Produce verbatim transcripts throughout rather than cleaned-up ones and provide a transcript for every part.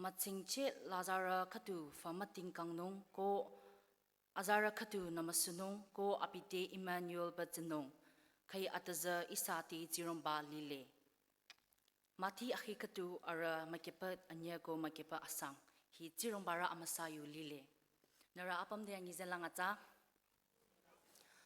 Mütsingcheh lazarü khüdu fü mütingkangnung ko azarü khüdu nümüsunung ko abi te Emmanuel ba tsinung. Khüi atüzü ihsa te Tsingrangba lile. Mati akhi khüdu arüh mükipa anyüh ko mükipa asang. Hi Tsingrangba rü amüsa yu lile. Nührü apüm te anyi zelang atsa.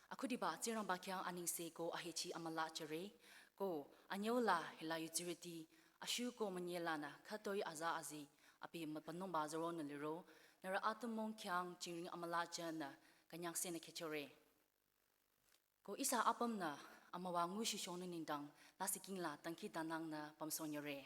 Akhudiba Tsingrangba khyang anengse ko ahechi amüla jüre, ko anyüula hila yuzirüti, ashu ko münyelanü, khütoi aza azi, abi müpanungba züronü liro, nührü atümung khyang jingring amüla jünü, künyangsenü khehchore. Ko ihsa apümnü, amüwa ngu shishonü nengdang, lasih kingla dangkhidangnangnü pümsohnyore.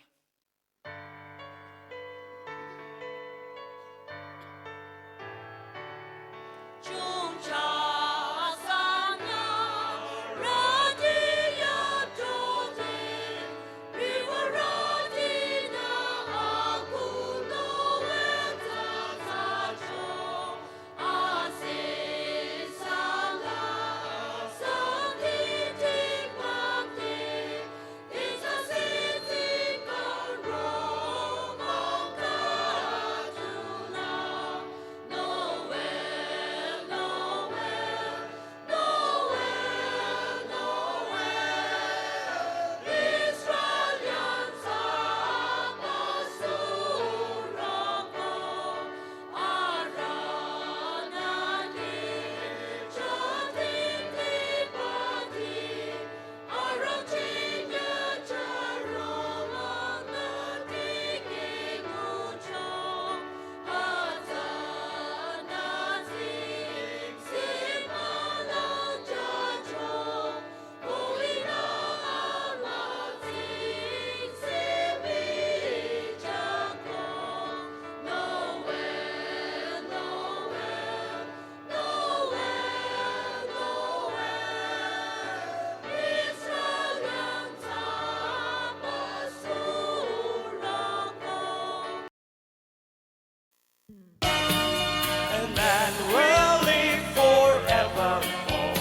Emmanuel, live forevermore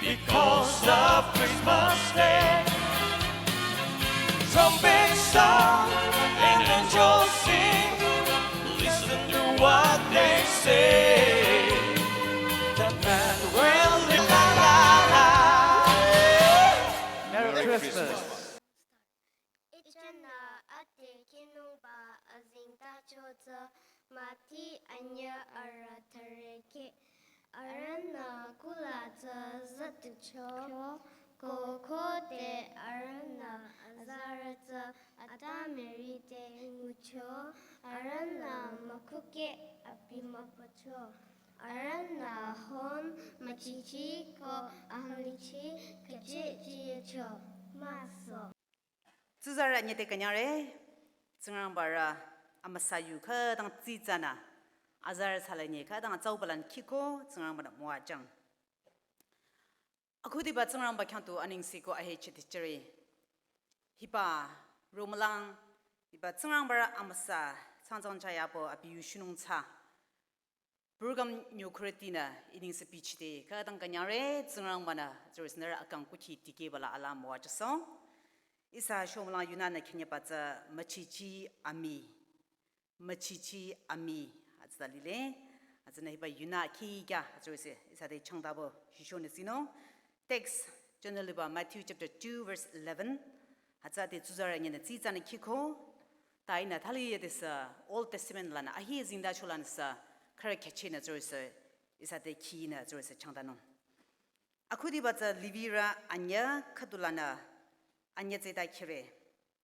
because of Christmas Day. Trumpets sound and angels sing. Listen to what they say. Emmanuel, la, la, la. Merry Christmas. Ichana ate kinungba azingtacho tsü Mati anyüh arüh thüre keh. Arühnü kula tsü züducho, ko khode arühnü azarü tsü ata Mary te ngucho, arühnü mükhuke abi müpacho. Arühnü hon müchichi ko ahangnichi kachehchicho. Müso. Tsuzarü nyete künyangre, Tsingrangba rü amüsa yu khütang tsitsanü, azarü thsala nyi khütang atsaubalan khiko, Tsingrangba nü müwajüng. Akhudiba Tsingrangba khyang tu anengse ko ahechi te jüre. Hiba romülang, hiba Tsingrangba rü amüsa, tsangtsang chayabo abi yu shunung tsü. Program nyokhürütinü inengse bichide, khütang künyangre, Tsingrangba nü, tsürüsü nührü akang kukhi tikehbala ala müwajüsong. Ihsa shomülang yunünü khenyaba tsü müchichi ami. Müchichi ami. Hütsüta lile. Hütsünü hiba yunü khikya, tsürüsü, ihsa te changdabo, shishonü sinung. Text, jünü liba Matthew chapter two, verse eleven. Hütsüta te tsuzarü nyinü tsitsanü khiko. Ta ihnü thali yadesü Old Testament lanü ahi zingdacho lanüsü khürü khehchinü tsürüsü ihsa te khinü tsürüsü changdanung. Akhudiba tsü Levirü anyüh khüdulanü anyüh tsüta khire.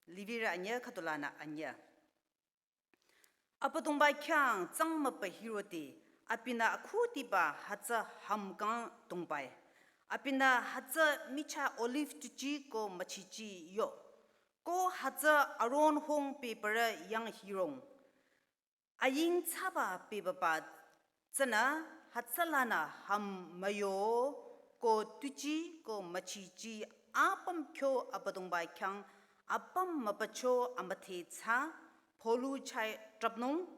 Levirü anyüh khüdulanü anyüh. Abüdongba khyang tsang mübü hirode, abinü akhudiba hütsü hümkang dongbai. Abinü hütsü michah olive tuji ko müchichi yo. Ko hütsü Aron hung pehbarü yang hirong. Aying thsaba pehbaba tsünü hütsülanü hüm müyo ko tuji ko müchichi apüm kyo Abüdongba khyang apüm mübücho amüdhe tsü palu chah trapnung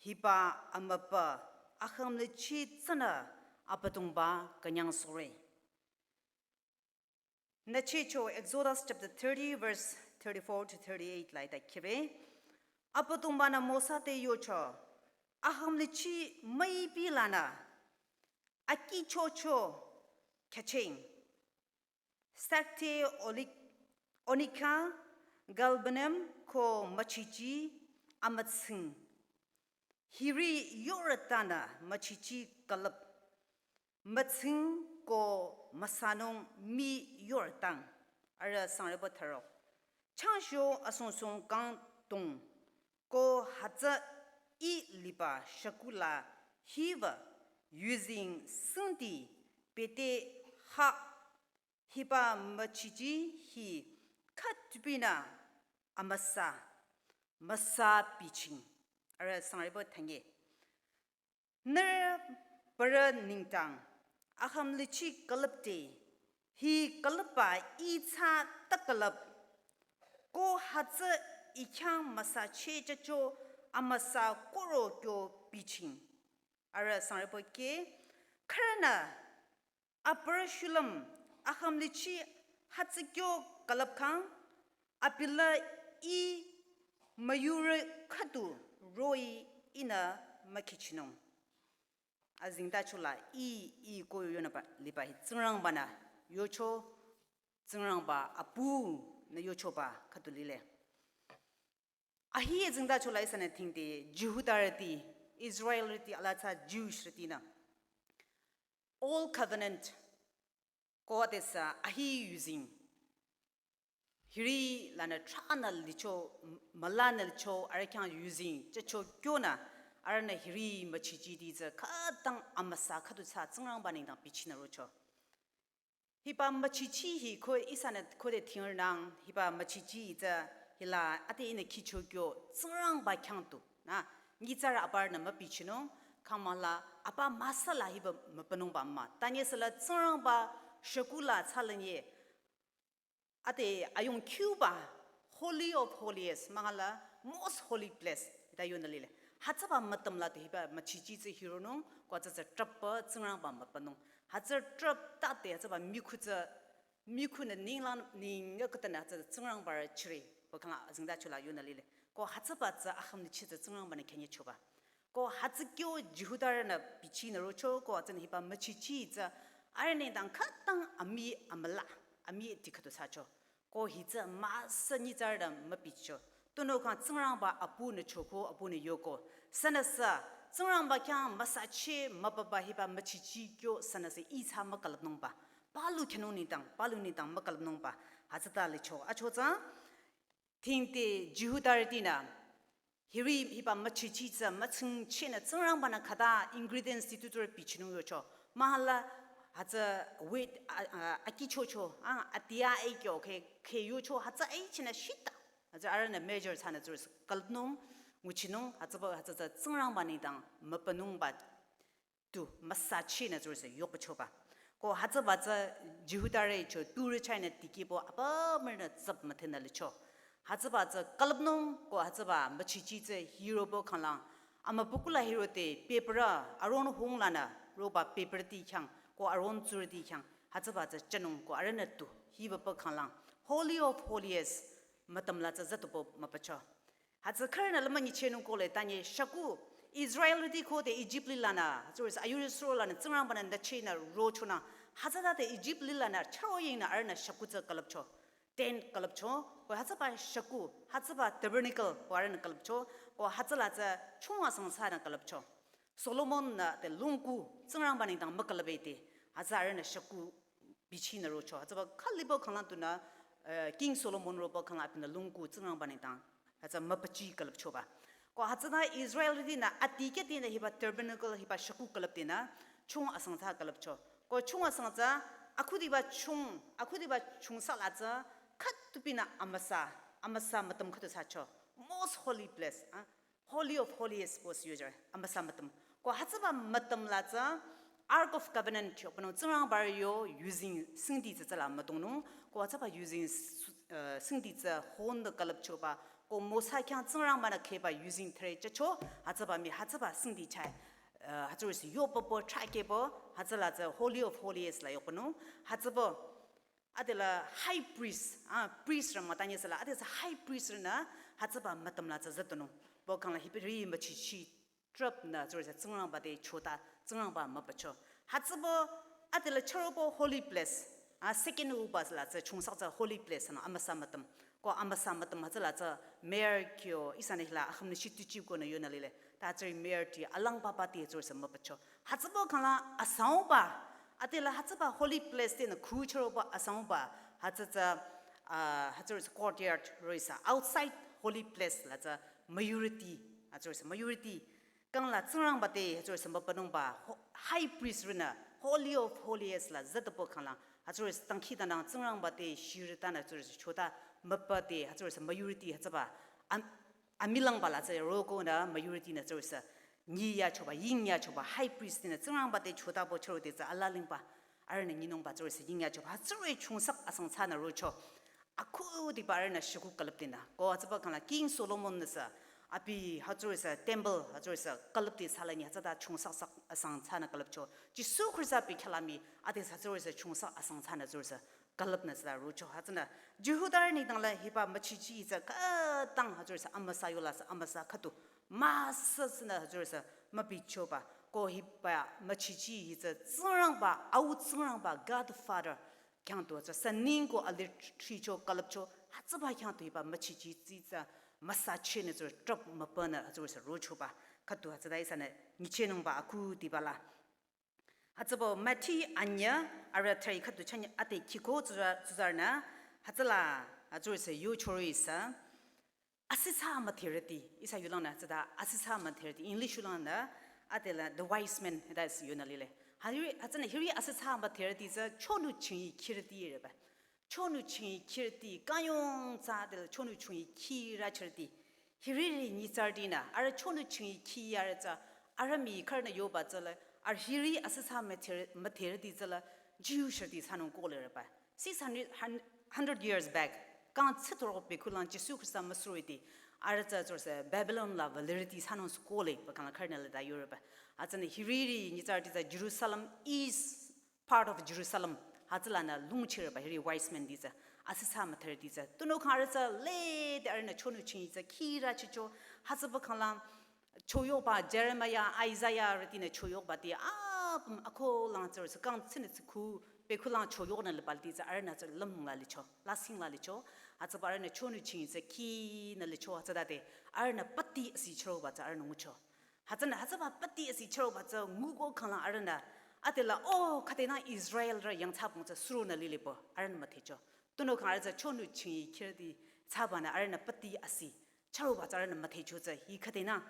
hiba amübü ahümnüchi tsünü Abüdongba künyangsohre. Nüchicho Exodus chapter thirty, verse thirty-four to thirty-eight la ita khire. Abüdongba-nü Mosa te yocho, ahümlichi müipi lanü, akhichocho khyacheng, sakte olik, onika, galbanum ko müchichi amütsing. Hiri yorütanü müchichi külüp, mütsing ko müsanung mii yorütang, arüh sangreba tharo. Changsho asungsung kangdong ko hütsü ih liba shakula hiba yuzeng singdi bete ha hiba müchichi hi khütbinü amüsa, müsa biching, arüh sangreba thange. Nührü parü nengdang, ahümlichi külüpde, hi külüpba ih tsü ta külüp, ko hütsü ih khyang müsachehjücho amüsa koro kyo biching. Arüh sangreba ke, khürünü, aparü shulüm, ahümlichi hütsü kyo külüpkhang, abila ih müyurü khüdu roh-i ihnü mükhichinung. Azengtachola ih, ih ko yonüba liba hi Tsingrangba-nü yocho, Tsingrangba Abunü yochoba khüdu lile. Ahi azengtachola ihsanü thingde Jihudarüti, Israelrüti, ala tsü Jewishrütinü Old Covenant ko adesü ahi yuzeng, hiri lanü thranü licho, m-, mülanü licho, arüh khyang yuzeng jücho kyonü, arühnü hiri müchichiti tsü khütang amüsa khüdu tsü Tsingrangba nengdang bichinü rocho. Hiba müchichi hi ko ihsanü khode thingrünang, hiba müchichi hi tsü hila ade ihnü khicho kyo Tsingrangba khyang tu, nü, nyitsarü aparünü mübichinung, khangmüla apa müsala hiba mübünungba mah. Tanyesüla Tsingrangba shakula thsalenye, ade ayung khyuba Holy of Holies, mangala most holy place, hita yonü lile. Hütsüba mütümla tu hiba müchichi tsü hironung, ko tsü tsü trüpba Tsingrangba mübünung. Hütsü trüp tate hütsüba mikhu tsü, mikhunü ninglang ningya khütanü hütsü Tsingrangba rü chire, ba khangla azengtachola yonü lile. Ko hütsüba tsü ahümlichi tsü Tsingrangba-nü khenyechoba. Ko hütsü kyo Jihudarünü bichinü rocho, ko hütsünü hiba müchichi tsü arüh nengdang khütang amii amüla, amii ti khüdu thsacho. Ko hi tsü müsa nyitsarü mübicho. Tunüo khang Tsingrangba Abunü choko, Abunü yoko. Sünüsü, Tsingrangba khyang müsacheh mübüba hiba müchichi kyo sünüsü ih tsü mükülüpnungba. Palu khenung nengdang, palu nengdang mükülüpnungba. Hütsüta licho. Achotsü, thingde Jihudarütinü, hiri hiba müchichi tsü mütsingchehnü Tsingrangba-nü khüta ingredients ti tu turü bichinung yocho. Mahala hütsü wheat, a, a, akhichocho, a, adia aikyo, khe, khe yocho, hütsü aichinü shita. Hütsü arühnü measure thsanü tsürüsü külüpnung, nguchinung, hütsüba, hütsü tsü Tsingrangba nengdang mübünungba tu müsachehnü tsürüsü yokpachoba. Ko hütsüba tsü Jihudarü cho turü chahnü tikehbo apümrünü tsüp müdhenü licho. Hütsüba tsü külüpnung ko hütsüba müchichi tsü hiroba khanglang. Amübükuh la hirode paper-a Aron hung lanü roba paper ti khyang ko Aron tsurüti khyang hütsüba tsü jünung ko arühnü tu hiba ba khanglang. Holy of Holies mütümla tsü züdubo mübücho. Hütsü khürünü lümünyichehnung kohle tanye shaku Israelrüti khode Ijip lilanü, hütsürüsü ayurü surolanü Tsingrangba-nü nüchehnü rochonü, hütsütade Ijip lilanü chüro yingnü arühnü shaku tsü külüpcho. Tent külüpcho, ko hütsüba shaku, hütsüba tabernacle ko arühnü külüpcho, ko hütsüla tsü chung asang thsanü külüpcho. Solomon-nü te longku Tsingrangba nengdang mükülüpete, hütsü arühnü shaku bichinü rocho. Hütsüba khüliba khanglang tunü, eh, King Solomon roba khanglang abinü longku Tsingrangba nengdang hütsü mübüchi külüpchoba. Ko hütsünü Israelrütinü adikehtinü hiba tabernacle hiba shaku külüptinü chung asang thsa külüpcho. Ko chung asang tsü akhudiba chung, akhudiba chungsa la tsü khütupinü amüsa, amüsa mütüm khüdu thsacho. Most holy place, ah, Holy of Holies was user, amüsa mütüm. Ko hütsüba mütüm la tsü Ark of Covenant yo, pano Tsingrangba yo yuzeng singdi tsü tsüla müdongnung, ko hütsüba yuzeng s-, eh, singdi tsü hon de külüpchoba, ko Mosa khyang Tsingrangba-nü kheba yuzeng thre jücho, hütsüba mii hütsüba singdi chah, eh, hütsürüsü yo popo trakehbo, hütsüla tsü Holy of Holies la yo pano, hütsübo, adela high priest, ah, priest rü mütanyesüla, adesü high priest rünü, Hütsüba mütüm la tsü züdunung. Bo khangla hiba ri müchichi trüpnü tsürüsü Tsingrangba te chota Tsingrangba mübücho. Hütsübo adela chürobo holy place. A second uba la tsü chungsak tsü holy place nü amüsa mütüm. Ko amüsa mütüm hütsüla tsü mer kyo ihsanü hila akhümnü shituchi konü yonü lile. Ta tsüri mer ti alang papa te tsürüsü mübücho. Hütsübo khangla asangba. Adela hütsüba holy place tenü khu chürobo asangba. Hütsü tsü, ah, hütsürüsü courtyard roisa outside holy place la tsü majority. Hütsürüsü majority. Khangla Tsingrangba te hütsürüsü mübünungba ho-, high priest rinü holy of holiest la züdübo khangla. Hütsürüsü tangkhi tanang Tsingrangba te shiri tanü hütsürüsü chota mübü te hütsürüsü majority hütsüba. Am-, amilangba la tsü roko nü majority nü tsürüsü nyi yachoba, ying yachoba, high priest nü Tsingrangba te chotabo chürode tsü alalingba. Arühnü nyinungba tsürüsü ying yachoba. Tsürü chungsak asang tsünü rocho. Akhudiba arühnü shükuh külüptinü. Ko hütsüba khangla King Solomon nüsü. Abi hütsürüsü temple hütsürüsü külüpti salani hütsüta chungsak sak asang tsünü külüpcho. Jisu Khrista bi khyalami ade hütsürüsü chungsak asang tsünü tsürüsü külüpnü tsüta rocho hütsünü. Jihudarü nengdang la hiba müchichi tsü khütang hütsürüsü amüsa yola sü amüsa khüdu. Müsü sünü hütsürüsü mübichoba. Ko hiba müchichi hi tsü Tsingrangba, au Tsingrangba, God Father. Khyang tu tsü sü ningko alir thricho külüpcho. Hütsüba khyang tu hiba müchichi tsü müsa chenü tsü trüp mübünü hütsürüsü rochoba. Khüdu hütsüta ihsanü nyichenungba akhudiba la. Hütsübo Mati anyü arüh thüri khüdu chünye ate khiko tsuzar-, tsuzarünü hütsüla hütsürüsü yochorüsü. Asitsa müdherüti, ihsa yulangnü tsüta asitsa müdherüti, English yulangnü adela the wise men, that's yonü lile. Hiri, hütsünü hiri asitsa müdherüti tsü chonu chingi khirüti reba. Chonu chingi khirüti, kanyong tsü adela chonu chingi khira chirüti. Hiriri nyitsarütinü, arüh chonu chingi khiyarü tsü, arüh mi kharnü yoba tsüla, arüh hiri asitsa müdher-, müdherüti tsüla, Jew shirüti thsanung kohle reba. Six hundred, hun-, hundred years back, kang tsitoro bekhulang Jisu Khrista müsurüti, arüh tsü tsürüsü Babylon la valirüti thsanung sü kohle, ba khangla kharnü leda yoreba. Hütsünü hiriri nyitsarüti tsü Jerusalem is part of Jerusalem. Hütsülanü lungchireba hiri wise men ti tsü. Asitsa müdherüti tsü. Tunüo khang arüh tsü lede arühnü chonu chingi tsü khira chicho. Hütsüba khangla choyohba Jeremiah, Isaiah rütinü choyohba ti apüm akholang tsürüsü kang tsünü tsü khu bekhulang choyohnü liba ti tsü arühnü tsü lümla licho. Lasing la licho. Hütsüba arühnü chonu chingi tsü khinü licho. Hütsütade arühnü pati asi chüroba tsü arühnü ngucho. Hütsünü hütsüba pati asi chüroba tsü nguko khangla arühnü. Adela, oh, khüdenü Israelrü yangthsabong tsü suronü lilipü, arühnü müdhecho. Tunüo khang arüh tsü chonu chingi khirüti thsabanü arühnü pati asi. Chüroba tsü arühnü müdhecho tsü hi khüdenü.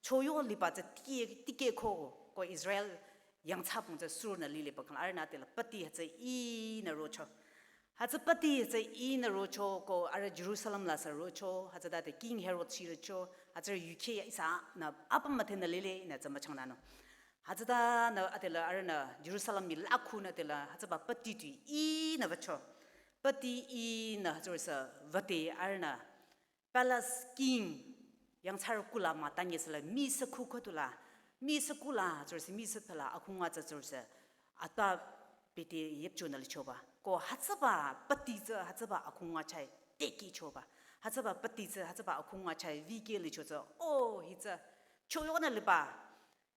Choyoh liba tsü tike, tike ko, ko Israel yangthsabong tsü suronü lilipü khangla arühnü adela pati hütsü inü rocho. Hütsü pati hütsü inü rocho ko arüh Jerusalem la sü rocho, hütsütade King Herod chirücho, hütsü yukheh ihsanü apüm müdhenü lile inü tsü müchangnanung. Hütsütanü adela arühnü Jerusalem mi lakhunü adela hütsüba pati tu inü wücho. Pati inü hütsürüsü wüde arühnü Palace king yangthsarü kuh la mah tanye süla misü kuh khüdula, misü kuh la tsürüsü misü pala akhunga tsü tsürüsü ata bete yüpchonü lichoba. Ko hütsüba pati tsü hütsüba akhunga chah tekehchoba. Hütsüba pati tsü hütsüba akhunga chah vikeh licho tsü, oh, hi tsü choyohnü liba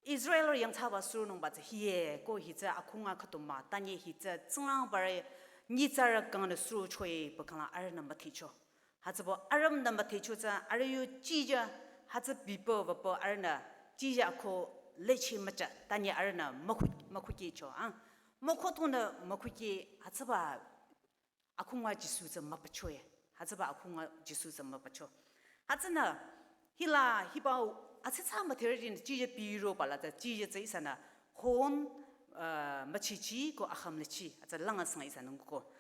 Israelrü yangthsaba suronungba tsü hie, ko hi tsü akhunga khüdu mah tanye hi tsü Tsingrangbarü nyitsarü kangnü surochoe pü khangla arühnü müdhecho. Hütsübo arühnü müdhecho tsü arüh yu chija hütsü bipü wüpü arühnü chija ko lechi mücha tanye arühnü mükhu-, mükhukehcho, ah. Mükhutonü mükhukeh hütsüba akhunga Jisu tsü mübüchoe. Hütsüba akhunga Jisu tsü mübücho. Hütsünü hila hiba asitsa müdherütinü chija biroba la tsü chija tsü ihsanü hon, uh, müchichi ko akhümlichi. Hütsü langasang ihsanü nguko.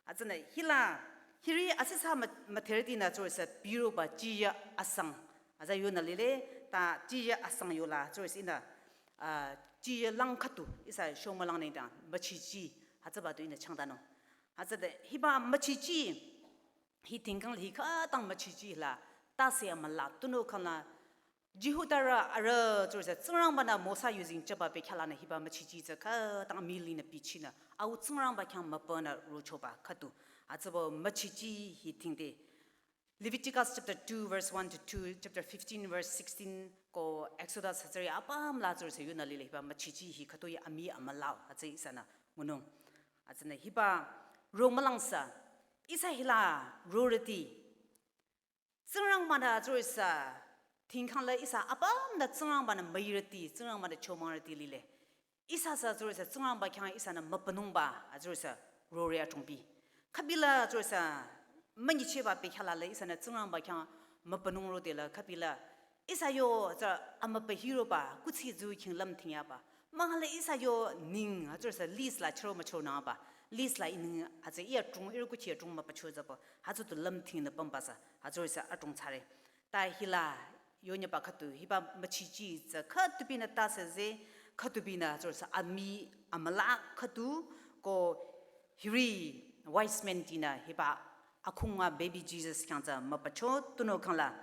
Hütsünü hila hiri asitsa mü-, müdherütinü tsürüsü biroba chija asang. Hütsü yonü lile ta chija asang yola tsürüsü inü, uh, chija lang khüdu ihsa shomülang nengdang müchichi hütsüba tu inü changtanung. Hütsüde hiba müchichi, hi tingkang hi khütang müchichi la, tase amüla tunüo khangla, Jihudarü arüh tsürüsü Tsingrangbanü Mosa yuzeng chaba bekhyah lanü hiba müchichi tsü khütang milinü bichinü, au Tsingrangba khyang mübünü rochoba khüdu. Hütsübo müchichi hi tingde Leviticus chapter two verse one to two, chapter fifteen verse sixteen, ko Exodus hütsüri apüm la tsürüsü yunü lile hiba müchichi hi khütoi ami amülah hütsü ihsanü ngunung. Hütsünü hiba ro mülangsa ihsa hila rorüti Tsingrangbanü tsürüsü tingkhang la ihsa apümnü Tsingrangbanü müirüti, Tsingrangbanü chomangrüti lile. Ihsa sü tsürüsü Tsingrangba khyang ihsanü mübünungba, a tsürüsü rore atungpi. Khübila tsürüsü münyicheba pekhala la ihsanü Tsingrangba khyang mübünung rode la khübila. Ihsa yo tsü amübü hiroba, kuthsi zu khing lümthingyaba. Mahale ihsa yo ning, a tsürüsü list la chüro müchüro nangba. List la ining, a tsü iya tung, iru kuchi tung mübücho zaba. Hütsü tu lümthingnü pümbasa, a tsürüsü atung thsare. Ta hila yonyeba khüdu, hiba müchichi tsü khüdu binü tase ze, khüdu binü tsürüsü ami amülah khüdu, ko hiri wise men tinü hiba akhunga baby Jesus khyang tsü mübücho tunüo khangla.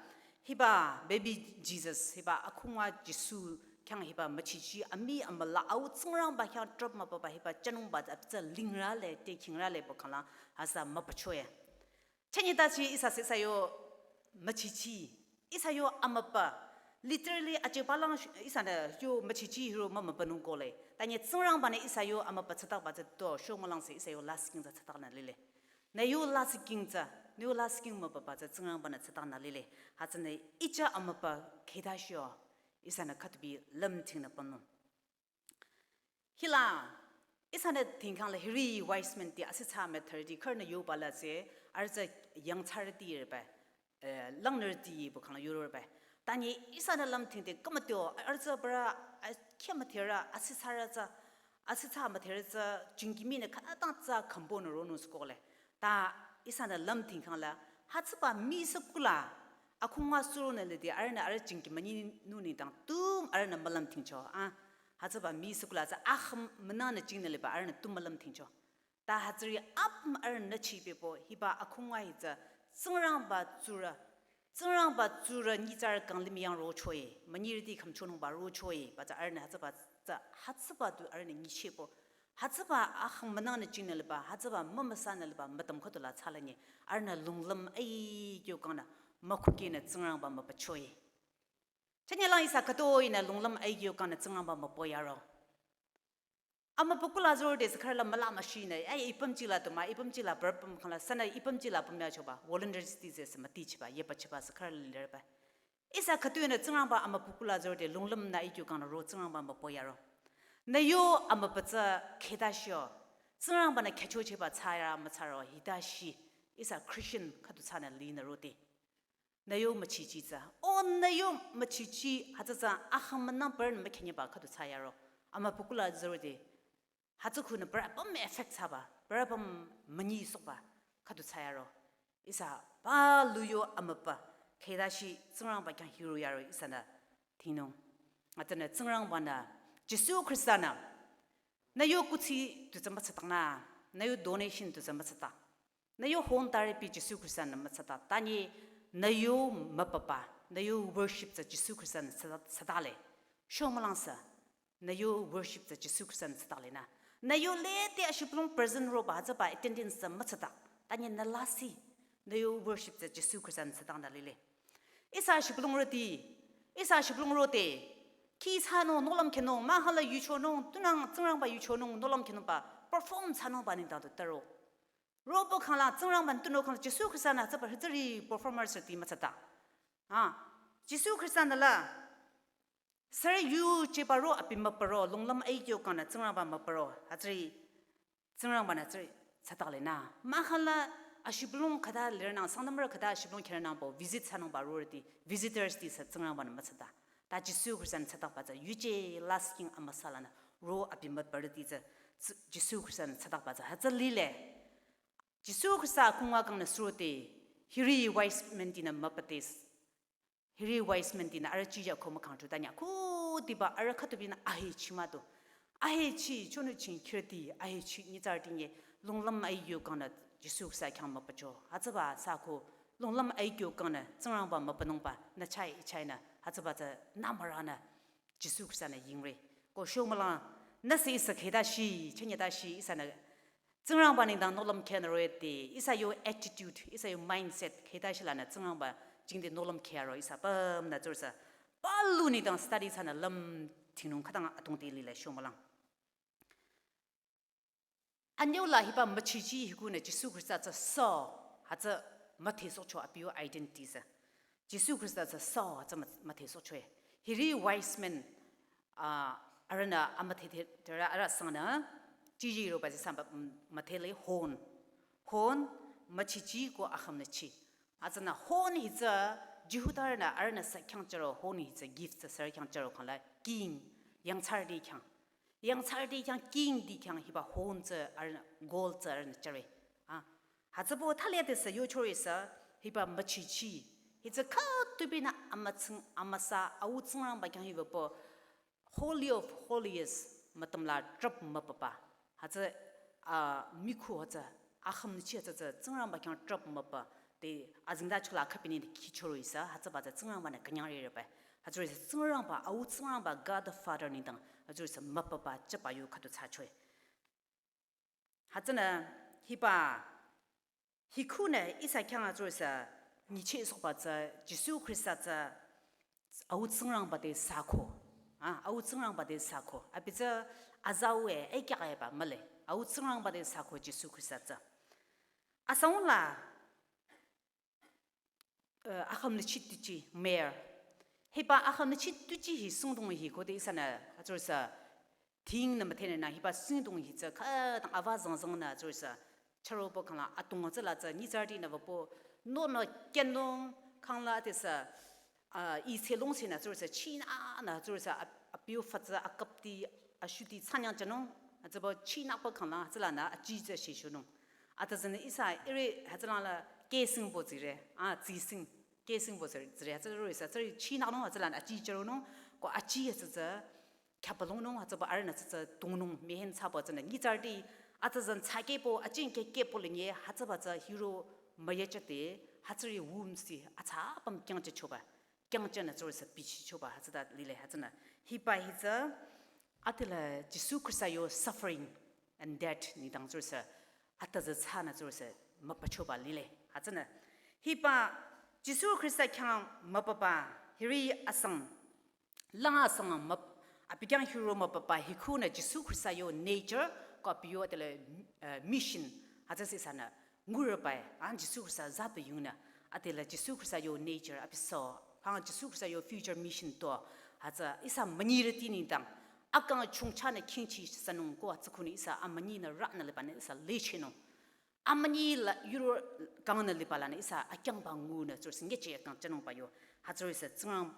Hiba baby Jesus, hiba akhunga Jisu khyang hiba müchichi ami amülah au Tsingrangba khyang trap mübüba hiba chanungba tsü tsü lingrale, te khingrale bo khangla, hütsü mübücho ye. Chünye tachi ihsa sü ihsa yo müchichi, ihsa yo amübü, literally ache palang sh-, ihsanü yo müchichi hiro mümübünung kole. Tanye Tsingrangbanü ihsa yo amübü tsütakba tsü to, sho mülangsü ihsa yo lasih king tsü tsütaknü lile. Nü yo lasih king tsü, nü yo lasih king mübüba tsü Tsingrangbanü tsütaknü lile. Hütsünü icha amübü kheta shio, ihsanü khütubi lümthingnü pünung. Hila, ihsanü tingkhang la hiri wise men ti asitsa method ti khürünü yoba la tsü, arüh tsü yangthsarüti reba, eh, langnürüti bu khangla yoro reba. Tanye ihsanü lümthingte kamatyo, arüh tsü bara, a, khyamüthera, asitsarü tsü, asitsa müthera tsü, jingkiminü khütang tsü khambo nü ronung sükole. Ta ihsanü lümthingkhang la, hütsüba mi sükula, akhunga suronü lide arühnü arüh jingkimünyi nü nengdang tum arühnü mülümthingcho, a. Hütsüba mi sükula tsü ahüm münanü jingnü liba arühnü tu mülümthingcho. Ta hütsüri apüm arühnü chipehpü hiba akhunga hi tsü Tsingrangba tsurü, Tsingrangba tsurü nyitsarü kang limih yang rochoe, münyirüti khümchonungba rochoe, ba tsü arühnü hütsüba tsü hütsüba du arühnü nyichehpü. Hütsüba ahüm münanü jingnü liba, hütsüba mümüsanü liba mütam khüdu la thsalanyi, arühnü lunglüm aikyo kangnü, mükhukinü Tsingrangba mübüchoe. Chünye lang ihsa khütoinü lunglüm aikyo kangnü Tsingrangba mübü yaro. Amübü kula zor de sükharla müla müshinü, ai ipüm chila tuma, ipüm chila pürpüm khangla, sünü ipüm chila püm yachoba, volunteers ti ze sü mütichiba, yebachiba sükharla lerba. Ihsa khütoinü Tsingrangba amübü kula zor de lunglümnü aikyo kangnü ro Tsingrangba mübü yaro. Nü yo amübü tsü kheta shio, Tsingrangbanü khyüchochehba thsayara müthsaro hita shi, ihsa Christian khüdu thsanü linü rode. Nü yo müchichi tsü. O nü yo müchichi hütsü tsü ahüm münang pürünü mükhenyeba khüdu thsayaro. Amübü kula zor de. Hütsü khunü pürü apüm effect thsaba. Pürü apüm münyi sokba. Khüdu thsayaro. Ihsa palu yo amübü. Kheta shi Tsingrangba khyang hiro yaro ihsanü tingnung. Atünü Tsingrangbanü. Jisu Khristanü. Nü yo kuthsi tu tsü mütsataknü. Nü yo donation tu tsü mütsatak. Nü yo hon taripi Jisu Khristanü mütsata, tanye nü yo mübüba, nü yo worship tsü Jisu Khristanü tsata, tsatale. Sho mülangsü, nü yo worship tsü Jisu Khristanü tsatale nü. Nü yo lete ashibülung present roba hütsüba attendance tsü mütsata, tanye nü lasih, nü yo worship tsü Jisu Khristanü tsatanü lile. Ihsa ashibülung roti, ihsa ashibülung rote, khi thsanung, nohlüm khenung, mahkhang la yuchonung, tunang Tsingrangba yuchonung, nohlüm khenungba, perform thsanungba nengdang tu taro. Robo khangla, Tsingrangbanü tunüo khangla, Jisu Khristanü tsüba hütsüri performers ti mütsata. Ah, Jisu Khristanü la, sürü yucheba ro abi mübüro, lunglüm aikyo kangnü Tsingrangba mübüro, hütsüri Tsingrangbanü tsü tsatale nü. Mahkhang la ashibülung khüta lirnang, Sangtamrü khüta ashibülung khürünangbo visit thsanungba rorüti, visitors ti sü Tsingrangbanü mütsata. Ta Jisu Khristanü tsatakba tsü, yuje lasih king amüsalanü, ro abi mübürüti tsü, tsü, Jisu Khristanü tsatakba tsü, hütsü lile. Jisu Khrista akhunga kangnü surote, hiri wise men tinü mübütes. Hiri wise men tinü arüh chija ko mükhang tu tanya ko diba arüh khütubinü ahechi mado. Ahechi chonu ching khirti, ahechi nyitsarüti nye lunglüm aikyo kangnü Jisu Khrista khyang mübücho. Hütsüba sü ko lunglüm aikyo kangnü Tsingrangba mübünungba nü chai ichainü hütsüba tsü nü müranü Jisu Khristanü yingre. Ko sho mülang nüsü ihsa kheta shi, chünye ta shi ihsanü Tsingrangba nengdang nohlüm khyünü roh-i te, ihsa yo attitude, ihsa yo mindset, khüta shilanü Tsingrangba jingte nohlüm khyüro ihsa pümnü tsürüsa, palu nengdang study thsanü lüm thingnung khütang atungte lile shomülang. Anyüla hiba müchichi hikunü Jisu Khrista tsü sü, hütsü müdhesohcho abi yo identity tsü. Jisu Khrista tsü sü, hütsü mü-, müdhesohcho e. Hiri wise men, ah, arühnü amüdhe the, tera arüh sangnü, jiji roba tsü samba, mm, müdhele hon. Hon, müchichi ko akhümnüchi. Hütsünü hon hi tsü, Jihudarünü arühnü sü khyang chüro, hon hi tsü gift tsü sü khyang chüro khangla, king, yangthsarüti khyang. Yangthsarüti khyang, kingti khyang hiba hon tsü arühnü, gold tsü arühnü chüre. Ah, hütsübo thali adesü yochore sü hiba müchichi. Hi tsü khütubinü amütsing, amüsa, Au Tsingrangba khyang hiba pü Holy of Holies mütümla trap müpapa. Hütsü, ah, mikhu hütsü, akhümnüchi hütsü tsü Tsingrangba khyang trap müpa. Te azingda chula khüpinü khichoro ihsa, hütsüba tsü Tsingrangbanü künyangre repa. Hütsüro ihsa Tsingrangba, Au Tsingrangba, God the Father nengdang, hütsüro ihsa müpapa, chapa yo khüdu thsachoe. Hütsünü hiba, hikunü ihsa khyang hütsüro ihsa nyichehsohba tsü, Jisu Khrista tsü, Au Tsingrangba te sako. Ah, Au Tsingrangba te sako. Abi tsü azau e, e kya e ba, mühle. Au Tsingrangba te sako Jisu Khrista tsü. Asaunla, eh, akhümnüchi tuchi, myrrh. Hiba akhümnüchi tuchi hi singdong hi khode ihsanü, hütsüro ihsa, tingnü müdhenü nü hiba singdong hi tsü khütang ava zangzangnü hütsüro ihsa, chüroba khangla atung tsüla tsü nyitsarütinü wüpü, nonü khyünung khangla adesü, ah, ih selong senü hütsüro ihsa, chinanü hütsüro ihsa, ap-, apiu fütsü, akapti, ashuti, tsanyang chünung, hütsüba chinaba khangla, hütsülanü aji tsü shishunung. Atüzünü ihsa ire hütsülangla kesingbo tsire, ah, tsising, kesingbo tsire, tsire, hütsüro ihsa, tsire chinanung, hütsülanü aji chüronung, ko aji hütsü tsü, khyapalongnung, hütsüba arühnü tsü tsü tungnung, mehen thsaba tsünü, nyitsarüti, atüzün thsakehbo, ajing kehkehbo lenye, hütsüba tsü hiro müyachate, hütsüri womb si, athsa apüm kyangchachoba. Kyangchanü hütsüro ihsa bichichoba hütsüta lile hütsünü. Hiba hi tsü, adela Jisu Khrista yo suffering and death nengdang hütsüro ihsa, atüzü thsanü hütsüro ihsa, müpachoba lile hütsünü. Hiba Jisu Khrista khyang müpapa, hiri asang, lang asang müp-, abi khyang hiro müpapa hikunü Jisu Khrista yo nature, ko abi yo adela, eh, mission, hütsü ihsanü, ngurübai, an Jisu Khrista zaba yungnü, adela Jisu Khrista yo nature abi so, hang Jisu Khrista yo future mission to, hütsü ihsa münyirüti nengdang, akang chungchanü khingchi sanung ko hütsü khunü ihsa amünyinü ranü libanü ihsa lechinung. Amünyi la yuro kangnü libalanü ihsa akyangba ngunü hütsüro ihsa ngeche akang chünungba yo, hütsüro ihsa Tsingrang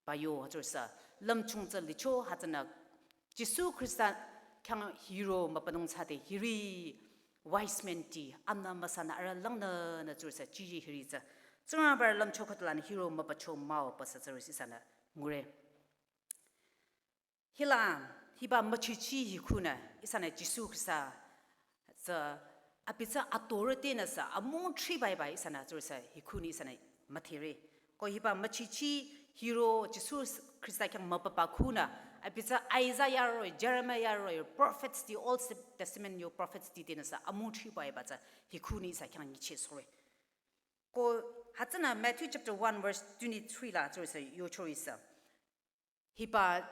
ba yo, hütsüro ihsa lümchung tsü licho, hütsünü Jisu Khrista khyang hiro müpanung thsade hiri wise men ti, amna müsanü arüh langnünü hütsüro ihsa chiji hiri tsü. Tsingrangba lümcho khüdulanü hiro müpacho mah-o pü sü hütsüro ihsanü ngure. Hila, hiba müchichi hikunü, ihsanü Jisu Khrista tsü, abi tsü authority nü sü, amung thribai bai ihsanü hütsüro ihsa hikunü ihsanü müdhere. Ko hiba müchichi hiro Jisu Khrista khyang müpapa kunü, abi tsü Isaiah roh-i, Jeremiah roh-i, prophets ti, Old Testament yo prophets ti tenü sü, amung thribai ba tsü hikunü ihsa khyang nyichehsohre. Ko hütsünü Matthew chapter one verse twenty-three la hütsüro ihsa yochoro ihsa. Hiba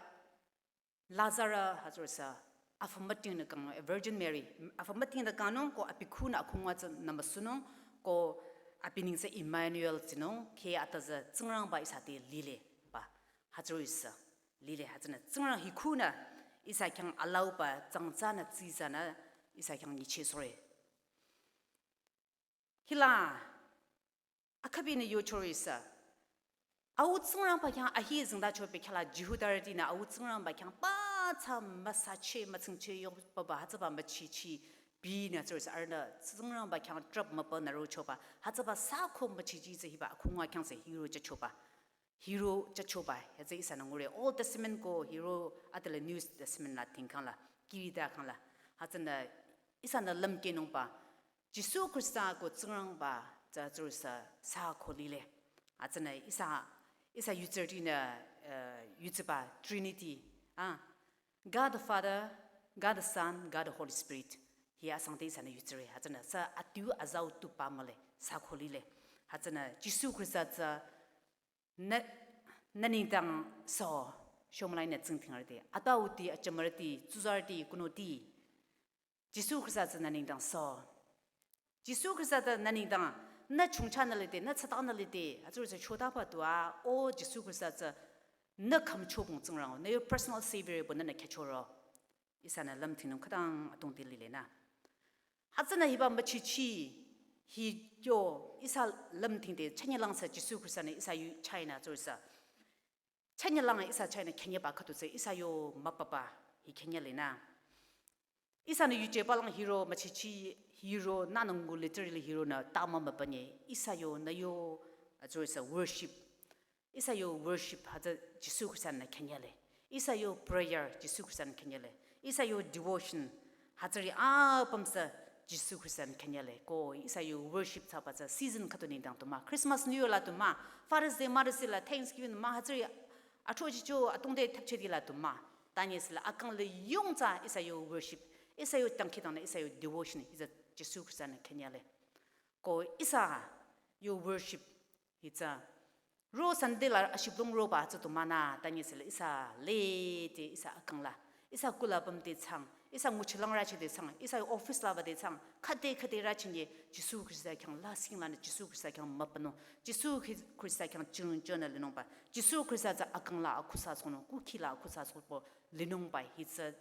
Lazarus hütsüro ihsa, afü mütingnü kang, Virgin Mary, afü mütingnü kangnung, ko abi khunü akhunga tsü nümüsunung, ko abi neng tsü Emmanuel tsinung, khe atüzü Tsingrangba ihsa te lile, ba, hütsüro ihsa, lile hütsünü, Tsingrang hikunü, ihsa khyang alauba, tsangtsanü, tsitsanü, ihsa khyang nyichehsohre. Hila, akabinü yochoro ihsa. Au Tsingrangba khyang ahi zingdacho pü khala Jihudarütinü Au Tsingrangba khyang pa tsü müsache mütsingche yo papa hütsüba müchichi binü hütsüro ihsa arühnü Tsingrangba khyang trap müpanü rochoba hütsüba sü ko müchichi tsü hiba akhunga khyang sü hiro jüchoba. Hiro jüchoba, hütsü ihsanü ngure. Old Testament ko hiro adela New Testament la tingkhang la, kirida khang la. Hütsünü ihsanü lümkehnungba, Jisu Khrista ko Tsingrangba tsü hütsüro ihsa sü ko lile. Hütsünü ihsa, ihsa yutsürütinü, eh, yutsüba Trinity, ah, God the Father, God the Son, God the Holy Spirit. Hi asangte ihsanü yutsire. Hütsünü sü adiu azau tu pamale, sü kholile. Hütsünü Jisu Khrista tsü nü, nü nengdang sü, shomülai nü tsingdhingrüti, atauti, achümürüti, tsuzarüti, kunoti. Jisu Khrista tsü nü nengdang sü. Jisu Khrista tsü nü nengdang, nü chongcha nü lide, nü tsata nü lide, hütsürü tsü chotaba tua, o Jisu Khrista tsü nü khümchobong Tsingrang, nü yo personal savior pü nünü khyüchoro. Ihsanü lümdhingnung khütang atungte lile nü. Hütsünü hiba müchichi, hi yo, ihsa lümdhingde, chünyelang sü Jisu Khrista nü ihsa yu china tsürü sü. Chünyelang ihsa china künyeba khüdu tsü ihsa yo müpaba, hi künyele nü. Ihsanü yuje palang hiro, müchichi hiro, nünü ngu literally hiro nü tama mübünye, ihsa yo nü yo, a, tsürü sü worship. Ihsa yo worship hütsü Jisu Khrista nü künyele. Ihsa yo prayer Jisu Khrista nü künyele. Ihsa yo devotion hütsüri apüm sü Jisu Khrista nü künyele. Ko ihsa yo worship thsaba tsü season khüdu nengdang tu mah. Christmas, New Year la tu mah. Father's Day, Mother's Day la, Thanksgiving mah hütsüri athrochicho atungde thapchedi la tu mah. Tanyesüla akang liyong tsü ihsa yo worship. Ihsa yo dangkhidangnang ihsa yo devotion hi tsü Jisu Khrista nü künyele. Ko ihsa yo worship hi tsü. Ro Sunday la ashibülung roba tsü tu mah nü, tanyesüla ihsa lede ihsa akang la. Ihsa kula püm te thsang, ihsa nguchilang rachi te thsang, ihsa office la ba te thsang, khüde khüde rachinye, Jisu Khrista khyang lasih lanü, Jisu Khrista khyang mübünung, Jisu Khri-, Khrista khyang chirung chonü linungba, Jisu Khrista tsü akang la akhusa sonung, kukhi la akhusa sopo linungba hi tsü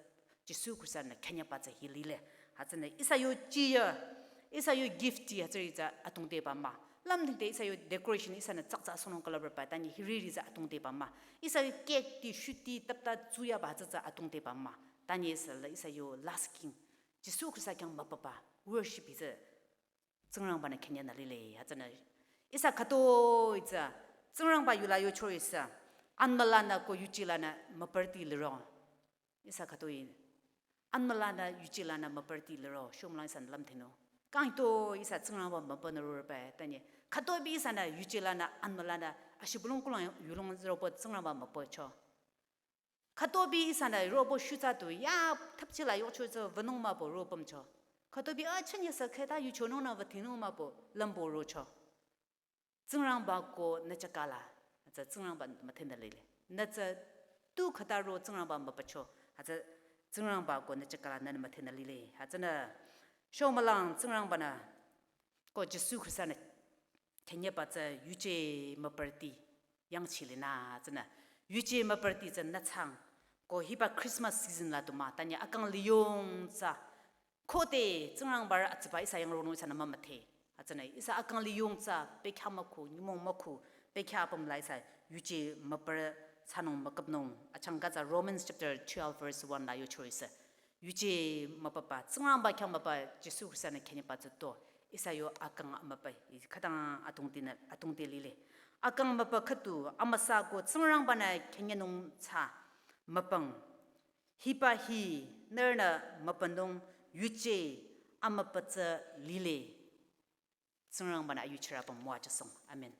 Jisu Khrista nü künyeba tsü hi lile. Hütsünü ihsa yo chiya, ihsa yo gift ti hütsüri tsü atungdeba mah. Lümdhingde ihsa yo decoration ihsanü tsatsa sonung kalababa, tanye hiriri tsü atungdeba mah. Ihsa yo cake ti, shuti, tapta, tsuyaba hütsü tsü atungdeba mah. Tanyesüla ihsa yo lasih. Jisu Khrista khyang müpaba, worship hi tsü Tsingrangba nü künye nü lile, hütsünü. Ihsa khütoi tsü, Tsingrangba yula yocho ihsa, anmülanü ko yuje lanü müpürüti liro. Ihsa khütoi, anmülanü yuje lanü müpürüti liro, shomülang ihsanü lümdhingnung. Kangto ihsa Tsingrangba müpünü rorüba, tanye. Khütoi bi ihsanü yuje lanü, anmülanü, ashibülung kulang yulong ropo Tsingrangba müpücho. Khütoi bi ihsanü ropo shutsa tu, ya thapchi la yocho tsü wünung müpü ro pümcho. Khütoi bi a chünye sü khüta yuchonung nü wüdhingnung müpü lümbo rocho. Tsingrangba ko nü chakala, tsü Tsingrangba müdhenü lile. Nü tsü tu khüta ro Tsingrangba müpücho. Hütsü Tsingrangba ko nü chakala nü müdhenü lile. Hütsünü shomülang Tsingrangba nü ko Jisu Khrista nü künyeba tsü yuje müpürüti yangchile nü tsünü. Yuje müpürüti tsü nü thsang. Ko hiba Christmas season la tu mah, tanye akang liyong tsü. Khode Tsingrangba rü atsüba ihsa yang ronung ihsanü mümüdhe. Hütsünü ihsa akang liyong tsü bekhyah mükhu, nyümong mükhu, bekhyah apüm la ihsa yuje müpürü thsanung müküpnung. Achangka tsü Romans chapter twelve verse one la yocho ihsa. Yuje müpaba, Tsingrangba khyang müpaba, Jisu Khrista nü künyeba tsü to. Ihsa yo akang amüpa, khütang atungte nü, atungte lile. Akang müpa khüdu, amüsa ko Tsingrangba nü künyenung tsü müpang. Hiba hi, nührünü müpünung yuje amüpa tsü lile. Tsingrangba nü ayuchirü apüm müwajüsong. Amen.